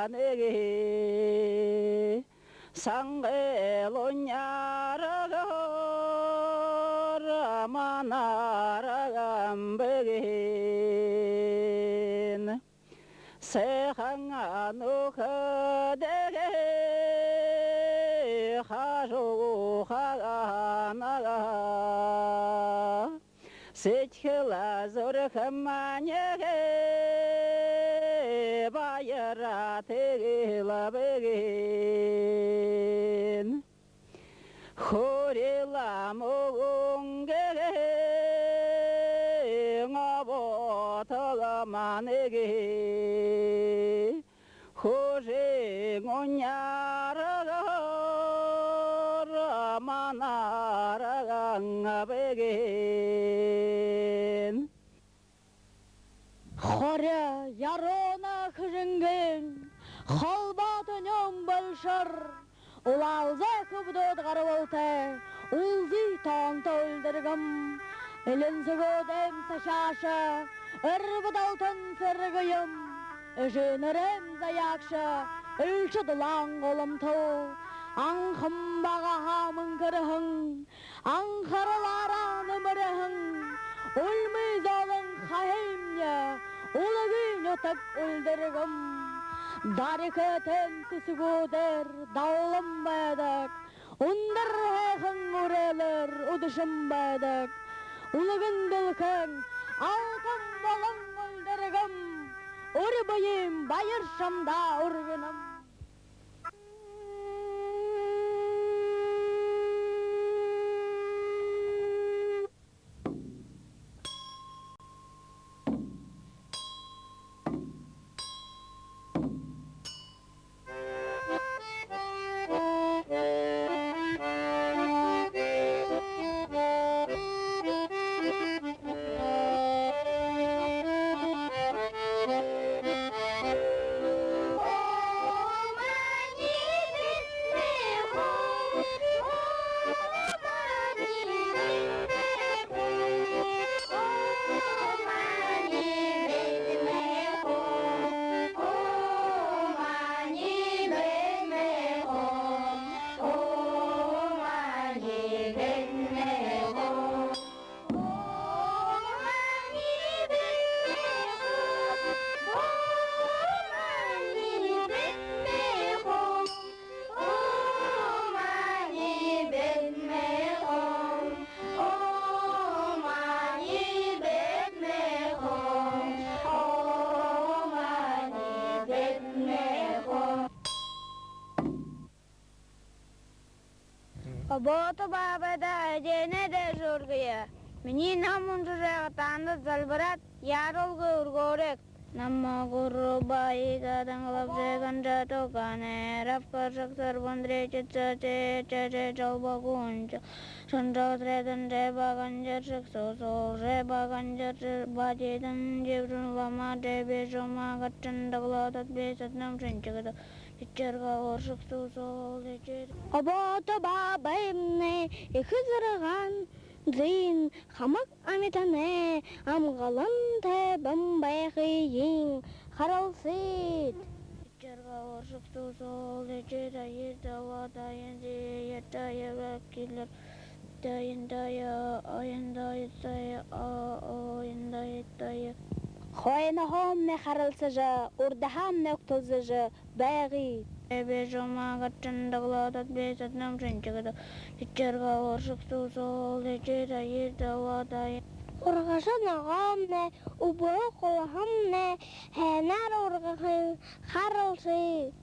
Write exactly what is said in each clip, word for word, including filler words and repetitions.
нэгэ. Сангай луниар гар манарган бэгэн. Сэхэн нүхэдэй хажуухан нага. Сэдьхэл зүрхэмнай баяраар тиигээд бэгэн. Хүрэл мүнгэн обоотол манарган. Хүжээн уняаргаар манарган бэгэн. Хорёо, Ярууна, Хэжэнгын холбоото нюун бэлшэр. Улаалзай хүбдүүд гарбалтай, үлзы тоонто үльдэргэм. Элинсэгүүдэй сахяаша, эрбэд алтан сэргэем. Эжынэрэй заяагша, элшэ дулаан гуламтал. Анхан багаһаа мэнхэрһэн, анхаралаараа нэмэрһэн, үлмы зөөлэн хаһымни, үлгы нютаг үльдэргэм. Дарихайтан түсэгүүдээр даллан байдаг, үндэр һайхан үреэлээр үдэшэн байдаг. Үлгэн дэлхэйн алтан болон үльдэргэм, үри бэеым баяр шамда үргэнэм. Обоото баабайда эдеэнэй дээжэ үргэе. Минии ном уншажа байгаа таанадта зальбараад, яаруулгүй үргөөрэйт. Намаа гурба иигээд англабши ганжа тугаанай, рабка шагсар бандри читсати чачи жалба гунча. Шанжа средан жеба ганжар шагсуусуул, жеба ганжар бадидан жибжун лама жеби жома гатшан даглатат бисатнам шинчигдэ. Ичэргэ оршог сусол ичэр. Обоото баабаймнай эхэ зэргэн зын хамаг амитанай амгалан тайбан байхыень харалсыт. Ичэргэ оршог сусол ичэр аяр дала даян зиятая бэкилэр. Даян дая, аян дая, дая, а, аян дая, дая. Хойноһоомнай харалсажа, урдаһаамнай угталсажа байгыт. Эбэ жома гатшан даглатат бисатнам шинчигдэ. Ичэргэ оршог сусол ичэр аяр дала даян. Ургажа ногоомнай, үбһэ хулаһамнай һайнаар ургахыень харалсыт.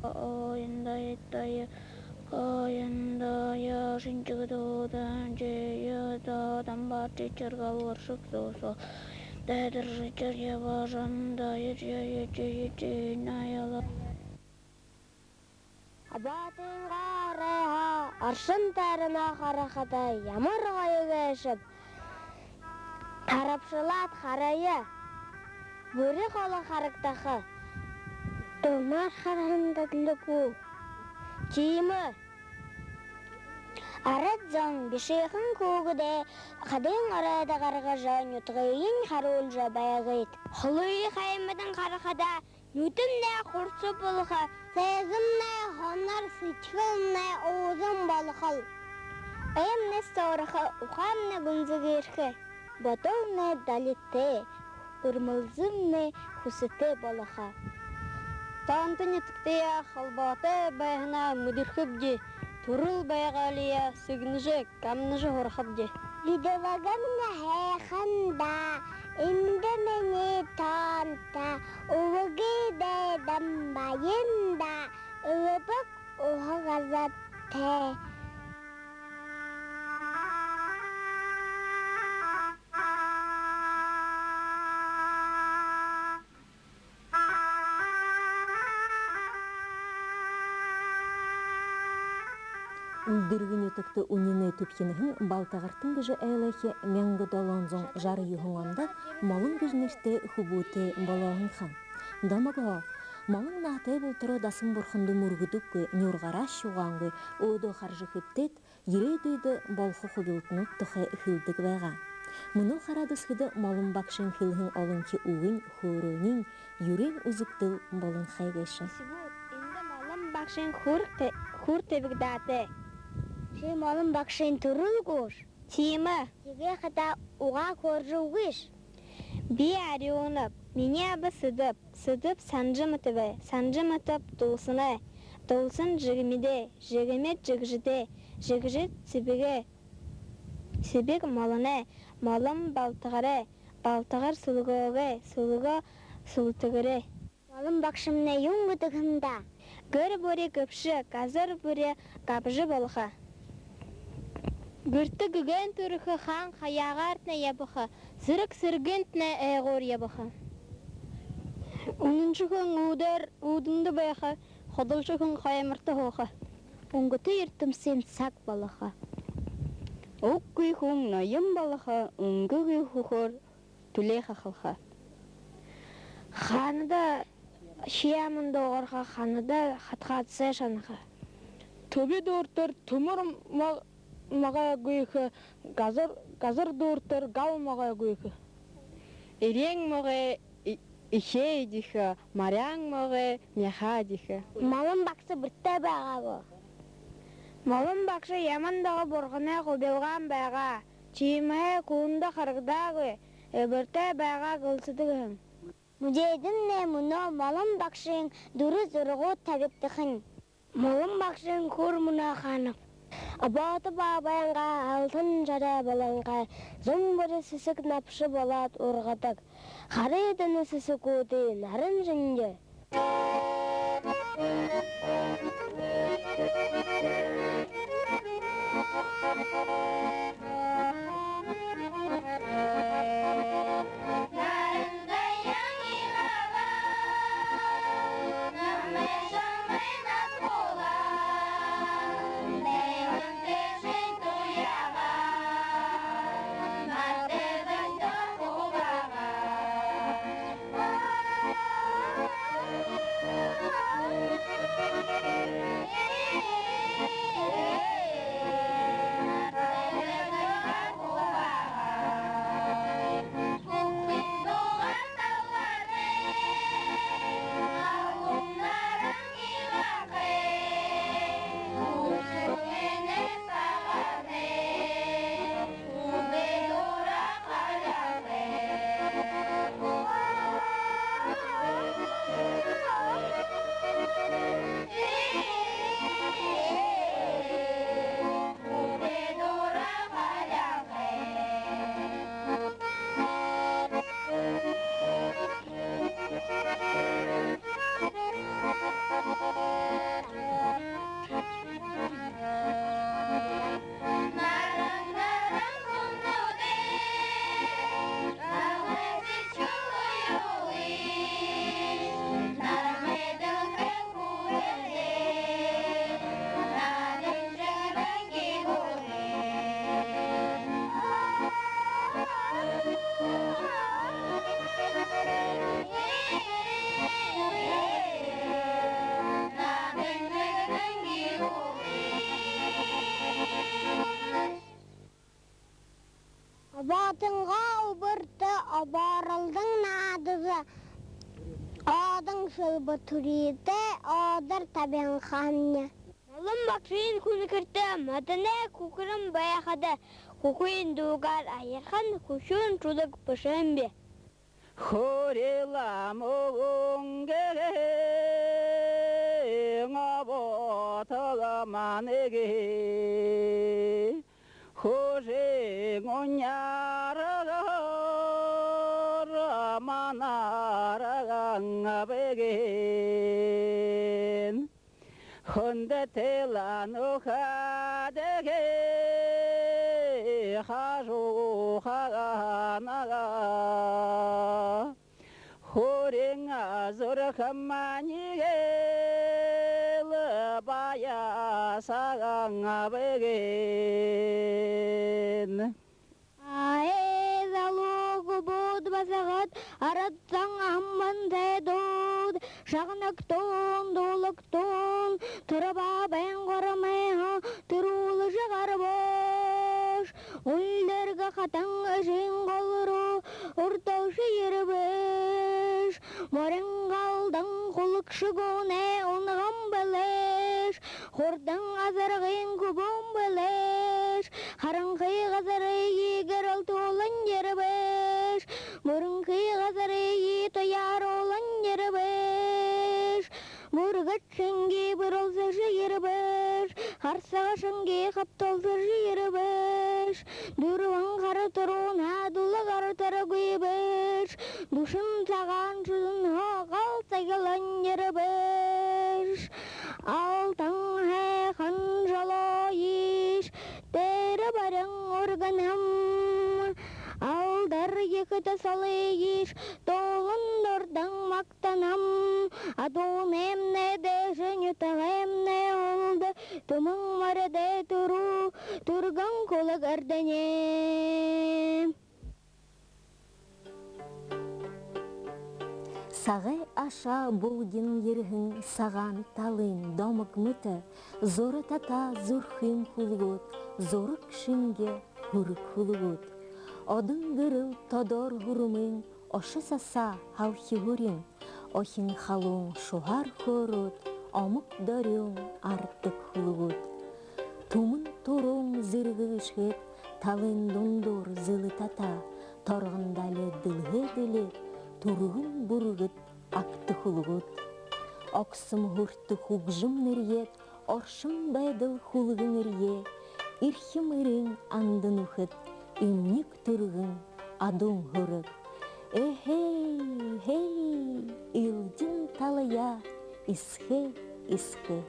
Аян дая, дая, аян дая, шинчигдэ даа, жэе даа, дамбаат ичэргэ оршог сусол. Дайдар ичэр ябажан дая, жэе, жэе, жэе, наяла. Абаатайнгаа оройһоо аршан тойроноо харахада ямар гоё гээшэб. Харабшалаад харая. Бүри холо харагдаха. Дунаар хараһан дадлиг гү? Тиимэ. Арад зон, бишыхан хүүгэдээ хадын оройдо гаргажа, нютагыень харуулжа байгыт. Холые хаймадан харахада, Нюдэмнай хурса болохо, сээжэмнай хонор, сэдьхэлнай уужам болохол. Эмнай сооро ухаамнай гүнзэгэрхэ, бодолнай далитай, үрмэлзэлнай хүсэтэй болохо. Тоонто нютагтаяа холбоотой байһанаа мэдэрхэбди, түрэл байгаалияа сэгнэжэ, гамнажа һурахабди. Бидэ лагамнай һайхан даа, эндэ минии тоонто, үбгэдэй дам баян даа, элбэг уһа газартай. Дэргэ нютагта үнинэй түбхинэһэн Балтагартан гэжэ айлайхи мянга долоон зуун жаран юһэн ондо Молон гэжэ нэрэтэй хүбүүтэй болооһон ха. Домогһоо Молон наһатай болотороо дасан бурханда мүргэдэггүй, нюргаараа шугаангүй, өөдөө хаража хэбтээд, ерээдүйдэ болохо хубилалтанууд тухай хэлэдэг байгаа. Мүнөө хараад үзэхэдэ, Молон багшын хэлэһэн олонхи үгэнь, хөөрөөниинь юрын үзэгдэл болонхой гээшэ. Эсэгүүд, эндэ Молон багшын хуур тэ-, хуур табигдаатай. Ши Молон багшын түрэл гүш? Тиимэ. Тиигэхэдэ угаа хөөрэжэ үгыш. Би арюунаб, минии аба Сэдэб, Сэдэб Санжиматабай, Санжиматаб Дулсанай, Дулсан Жигмидэй, Жигмид Жигжитэй, Жигжид Сэбэгэй, Сэбэг Молоной, Молон Балтагарай, Балтагар Сүлгөөгэй, Сүлгөө Сүлтэгэрэй. Молон багшамнай юун гэдэг һэм даа? Гэр бүри гэбшэ, газар бүри габжа болохо. Гэртэ гэгээн түрэхэ, хаан хаяагаарнай ябаха, сэрэг сэргынтнай ээгүүр ябаха. Үнэншэ хүн үүдээр, үүдэндэ байха, худалша хүн хойморто һууха. Үнгэтэ юртэмсын саг болохо. Үгы хүн ноён болохо, үнгэгүй хүхөөр түлеэ хахалха. Хаанада шье аман дуугарха, хаанада хатхаадсай шанаха. Түби дүүртэр түмэр мо-, могой гүйхэ, газар, газар дүүртэр гал могой гүйхэ. Эреэн могой э-, эхеэ эдихэ, маряан могой мяхаа эдихэ. Молон багша бэртэй байгаа гү? Молон багша ямандаа бурханай хубилгаан байгаа. Тиимэһээ хүндэ харагдаагүй, эбэртэй байгаа гэлсэдэг һэн. Музейдэмнай мүнөө Молон багшын дүрэ зурагууд табигдаһан. Молон багшын хуур мүнөө хаанаб? Абаата баабайнгаа алтан жарай болонхой, зун бүри сэсэг набша болоод ургадаг. Харыт энэ сэсэгүүдые, наран жэнжэ. Абаатангаа үбэртэ абааралдан наадажа, Одон шэлбэ түрүүтэй одоор табинхамни. Налан багшын хүнхэртэ модоной хүхэрэн байхада, хүхын дуугаар аярхан хүшүүн шүлэг бэшээмби. Хүрилэ мүнгэн обоотог манайгы, хүшын уняаргаар манарган абыгын. Хүндэтэ лэ нүхэдэй хажуухаһаа наһа, хүрин зүрхэмни гээл баясаһан абыгын. Ай, залуу хүбүүд, басагад, арад зон, амбантайдууд, шагнагтун, дуулагтун, түрэ баабайн гурамайһаа түрүүлжэ гарбаш. Үльдэргэ хатан эжын гол руу урдалжа ерэбэш. Морин галдан хүлэгшэ гүнэй унаган бэлэйш. Хурдан азаргын хүбүүн бэлэйш. Харанхы газарые гэрэлтүүлэн ерэбэш. Мүрэнхы газарые туяаруулан ерэбэш. Бүргэд шэнги бүрэлсэжэ ерэбэш. Харсага шэнги хабталсажа ерэбэш. Дүрбэн хара туруунһаа дүлэ гаратаргүйбэш. Дүшэн сагаан шүдэнһөө гал сахилан ерэбэш. Алтан һайхан жолоойш, тэрэ барин үргэнэм. Алдар ехэтэ солыеш, тулган дурдан магтанам. Адуунаймнай дээжэ, нютагаймнай һүүлдэ, түмэн моридой түрүү, түргэн хүлэг эрдэни. Сагай ашаа бүлгэн ерэһэн сагаан талын домог мэтэ зурататаа зүрхым хүлгөөд, зураг шэнги хүрэг хүлгөөд. Одон гэрэл тодоор һүрэмын ошо сасаа һалхи һүрэн, охин халуун шуһаар хөөрөөд, омог дорюун ардаг хүлгөөд. Түмэн туруун зэргэшэд, талын дундуур зэлэ татаа, торгон далай дэлһээ дэлээд, түргэн бүргэд агта хүлгөөд. Огсом хүртэ хүгжэм нэрьеэд, оршон байдал хүлгэн эрьеэ, эрхим эрын анда нүхэд, эмниг түргэн адуун һүрэг. Эхэй, хэй, элдин талаяа эсхээ, эсхээ.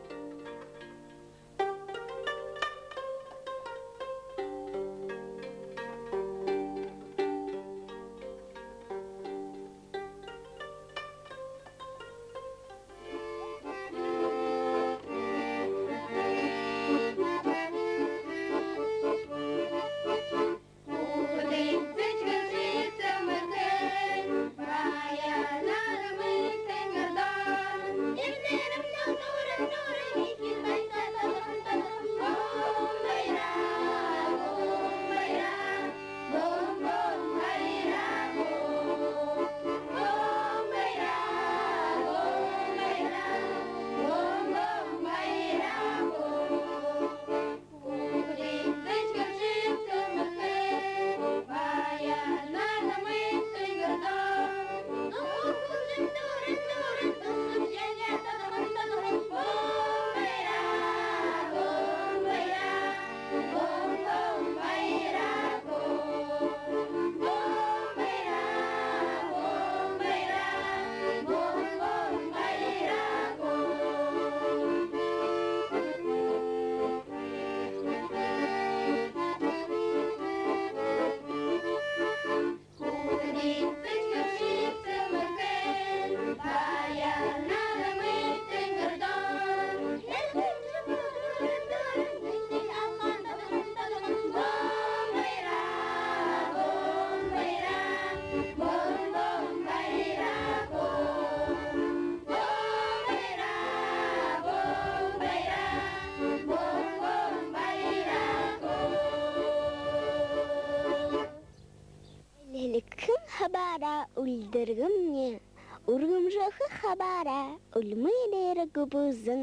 Элихэн хабаараа, үльдэргэмни. Үргэмжэхэ хабаараа үлмы дээрэ гүбэзэн,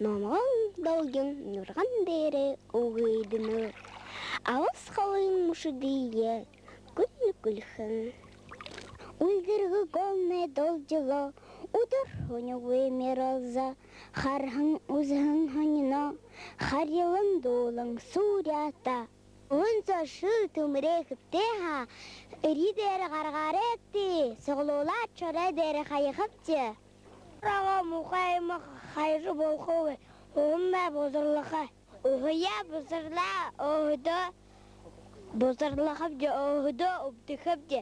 номгон долгин нюрган дээрэ үгыдэнэ. Алас холын мүшэдые гүл гүлхэн. Үльдэргэ голнай долгилоо, үдэр һүнигүй мэрэлзэ, харһан үзэһэн һонино, харилан дуулан сууряата. Уһан соо шэл түмэрээ хэбтээ һаа, эри дээрэ гаргаарайгты, суглуулаад шорой дээрэ хаяхабди. Рага муухай юумэ хаяжа болохогүй, уһамнай бузарлаха. Уһаяа бузарлаа, өөһэдөө бузарлахабди, өөһэдөө үбдэхэбди.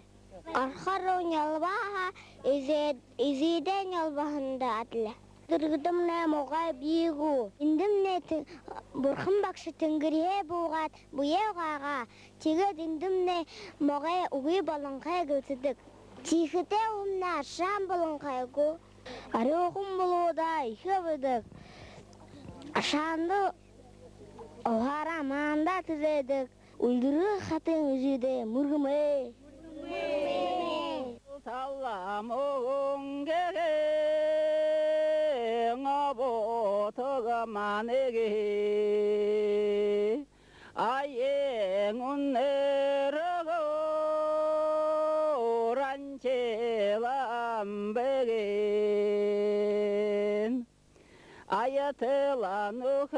Архаруу нялбаа һаа, эзэд-, эзыдээ нялбаһанда адли. Дэргэдэмнай могой бии гү? Эндэмнай тэ-, Бурхан багша тэнгэрихэ буугаад, бэеэ угаагаа. Тиигээд эндэмнай могой үгы болонхой гэлсэдэг. Тиихэдээ уһамнай ашаан болонхой гү? Арюухан болоо даа, ехэ байдаг. Ашаанда уһаараа маанда тэзээдэг. Үльдэргэ хатан эзыдээ мүргэмэй. Талаа мүгэн гэгээ, обо тога манай гээ. Аян үнэргөө ранчилан бэгэн. Аятала нүхэдэгэл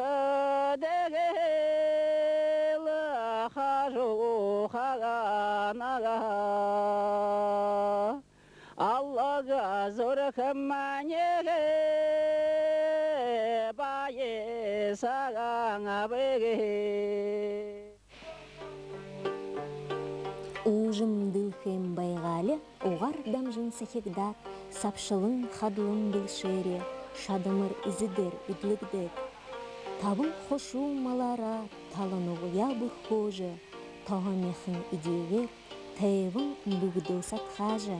хажуу хаганага. Алаг зүрхэн маниигээ баясагаан абыгээ. Уужам дэлхэйн байгаали угаар дамжан сахигдаад, сабшалан хадалан бэлшээрээ шадамар эзэдээр эдлэгдээд. Табан хушуу малаараа талан угаяа бүрхөөжэ, тоһо мяхан эдеэгээр тайбан бүгэдэл садхаажа.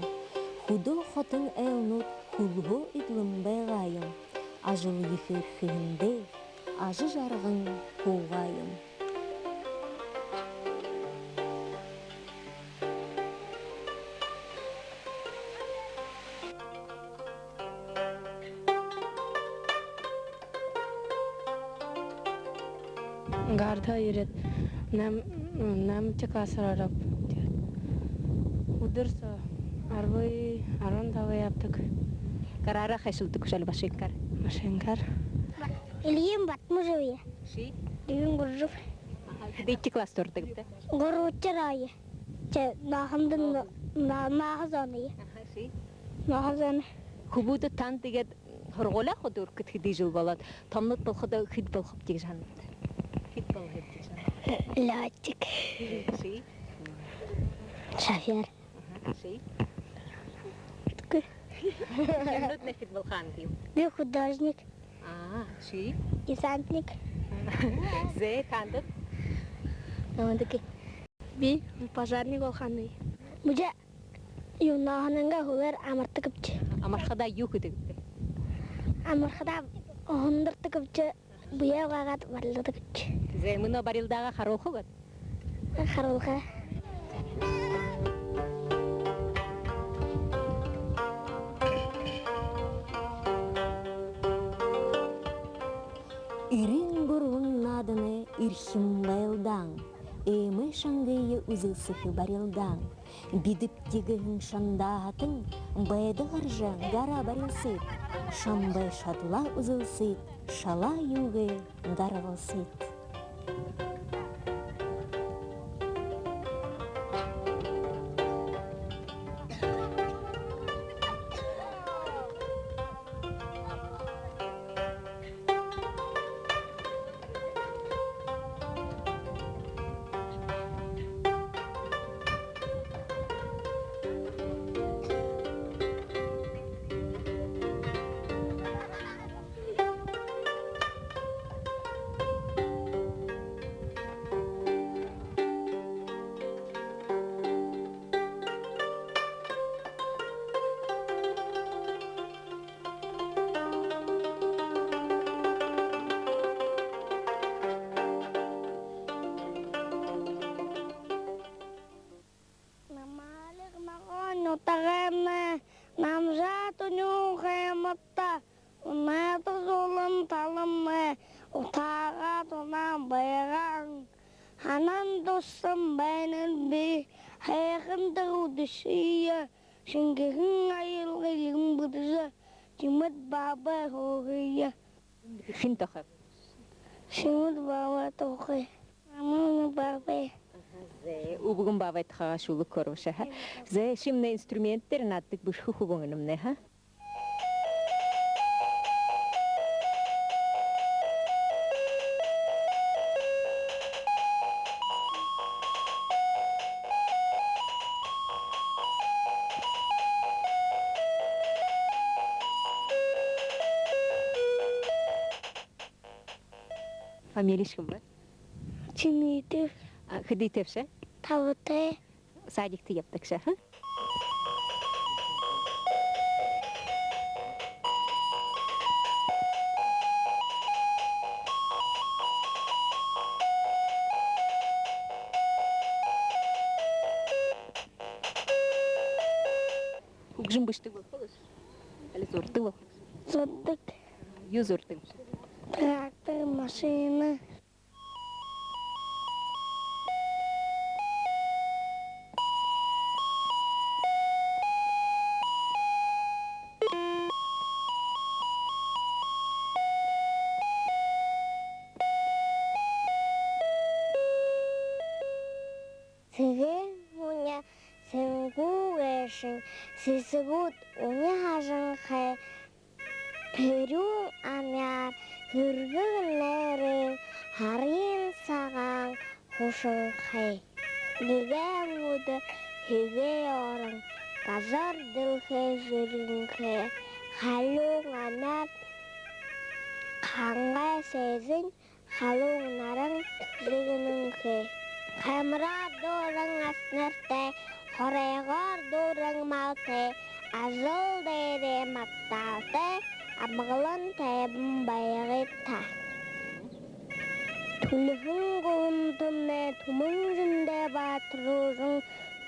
Хүдөө хотын айлнууд хүлһөө эдлэн байгаа юм. Ажал ехээр хэһэндээ ажажарган һуугаа юм. Гарда ерээд, найм-, наймадахи класс орооб. Тиигээд үдэр соо арбан, арбан табан ябадаг. Гараараа хайшалдаг гүш, али машинкаар? Машинкаар. Ильин Батмужев. Ши? Ильин Гуржев. Аха, хэдыдэхи класс ороодогбта? Гурбадахи ороо. Тэ, наһанда на-, на-, наһа зоной. Аха, ши? Наһа зоной. Хүбүүд танда тиигээд һургуулияа ходо үргэхэдэ хэды жэл болоод, томонууд болоходоо хэд болохоб гэжэ һананат? Хэд болохоб гэжэ һананат? Лётчик. Ши? Шофёр. Аха, ши? Үгы. Юумэнүүднай хэд болохо һананат? Би художник. Аа, ши? Десантник. Зэ, танда? Намайе. Би пожарник болохо һананаб. Мүнөө юу, наһанайнгаа һүүлээр амардаг гээбши. Амархадаа юу хэдэг гээбта? Амархадаа һонирходог гээбши, бэеэ угаагаад барилдадаг гээбши. Зэ, мүнөө барилдаагаа харуулха гүт? Харуулха. Эрын гурбан нааданай эрхим байлдаан, эмэй шангые үзэлсэхэ барилдаан. Бидэб тиигэһэн шандаа һатан, байдалаараа гараа барилсыт, шамбай шадалаа үзэлсыт, шалаа юугээ гаргалсыт. Усан байнал би һайхан даа үдэшые, шэнгэһэн аялга юм бүтэжэ, Шэмэд баабай һуугые. Хэн тухай? Шэмэд баабай тухай. Мамын баабай. Аха, зэ, Үбгэн баабай тухайгаа шүлэг хөөрэбэш, аха. Зэ, ши мүнөө инструмент дээрэ нааддаг бэрхэ хүбүүн юм нэ, аха. Фамилишни хэн бэ? Чингитов. А, хэдытэйбши? Табатай. Садикта ябадагши, аха? Хүгжэм бэшэдэг болохо гүш? Али зурадаг болохо гүш? Зурадаг. Юу зурадаг? Трактор, машина. Сэсэн һүни сэнгүү гээшэнь, сэсэгүүд үни һажанхай. Тэрюун амяар һэргэг нээрээ һарын сагаан хушанхай. Гэгээн үдэр хэгэй орон, газар дэлхэй зэргэнхэй. Халуун амяар хангай сэсэн, халуун наран жэгнэнхэй. Хаймараа дүүрэн асартай, хоройгоор дүүрэн малтай, ажал дээрээ магтаалтай, амгалан тайбан байгыт та. Түлэһэн гуламтамнай түмэн зондоо баатаржан,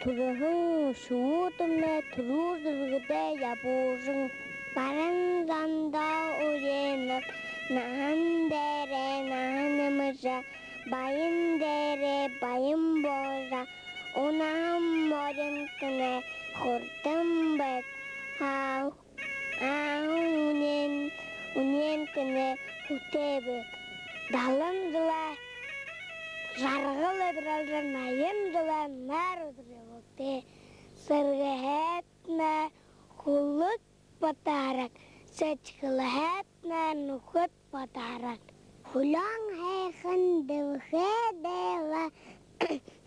түрэһэн үхибүүдтэмнай түрүү зэргэдээ ябуулжан. Баран зондоо үреэнэб, наһан дээрээ наһа нэмэжэ, баян дээрээ баян боложо, унаһан моринтнай хүртэн байг, аа, ааһан үнеэн, үнеэнтнай хүтээ байг. Далан жэлээ жаргал эбэрэлжэ, наян жэлээ найр үдэр ябагты. Сэргэһээтнай хүлэг батараг, сэдьхэлһээтнай нүхэд батараг. Хүлеэн һайхан дэлхэй дээрэ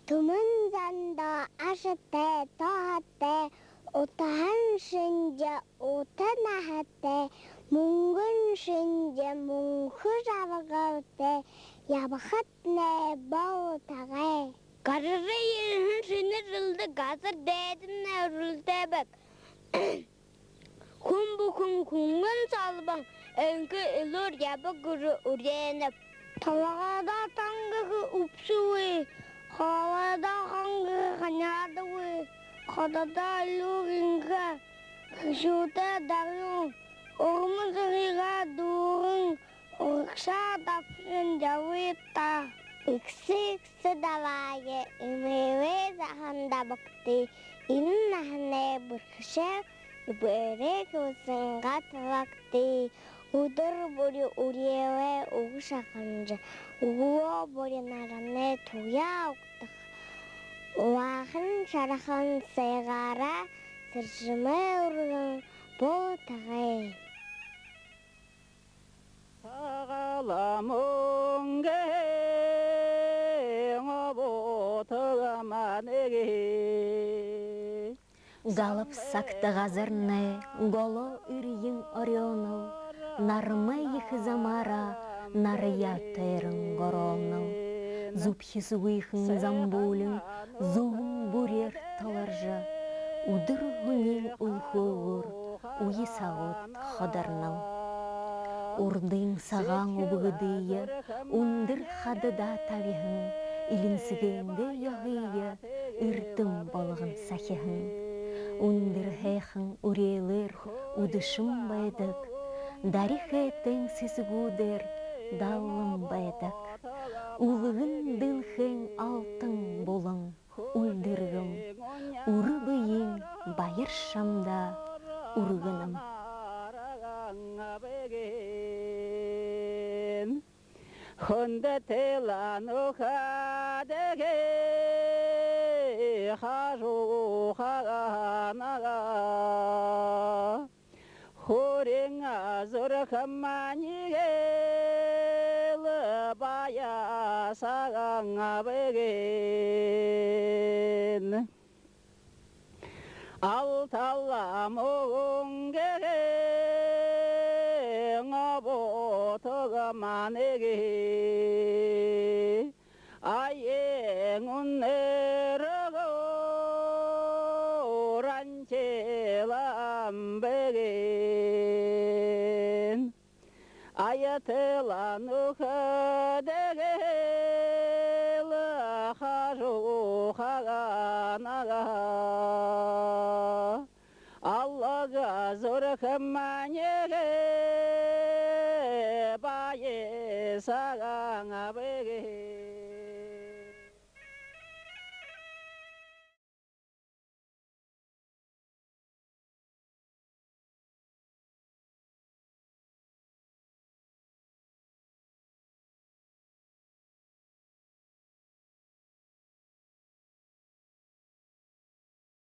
түмэн зондоо ашатай, тоһотой, утаһан шэнги ута наһатай, мүнгэн шэнги мүнхэ жаргалтай ябахатнай болтогой. Гаража ерэһэн шэнэ жэлдэ газар дайдамнай үрэлтэй байг. Хүн бүхэн хүнгэн салбан, энхэ элүүр ябаг гэжэ үреэнэб. Толгойдоо тангаха үбшэ үгы, хоолойдоо хангаха ханяада үгы, хододоо элүүр энхэ, хэшүүтэй дарюун, урма зэргэеэ дүүрэн, урагшаа дабшан ябыт даа. Эгсэ эгсэ далай, эмээлэй заһан дабагты, энэ наһанай бэрхэшээл, эбээрээ хэлсэнгээ табагты. Үдэр бүри үреэлээ үгэ шаханжа, үглөө бүри наранай туяа угтаха, улаахан шарахан сайгаараа сэржэмээ үргэн болтогой. Сагаалганай мүнгэн обоотог маанай. Галаб сагта газарнай голоо эрьен орёонол, нармай ехэ замаараа нараяа тойрон гороонол. Зүбхюусэгүйхэн замбуулин зүгэн бүреэр толоржо, үдэр һүниин үлхөөгүүр үе сагууд ходорнол. Урдын сагаан үбгэдые үндэр хададаа табиһан, элинсэгэйнгээ ёһые эрдэм болгон сахиһан. Үндэр һайхан үреэлээр үдэшэн байдаг, дари хээтэйн сэсэгүүдээр даллан байдаг. Үлгэн дэлхэйн алтан булан, үльдэргэн, үрэ бэеын баяр шамда үргэнэм. Хүндэтэ лэ нүхэдэй хажуухаанаа, хүрин зүрхэмнай гээл баясаан бэгэн. Алтан лэ мүнгэн обоотогмнай гээ, аян үнэр гуранхилан бэгэн. Аятал нүхэдэй хажуухаанаа, алаг зүрхэмнай гээ баясаан бэгэн.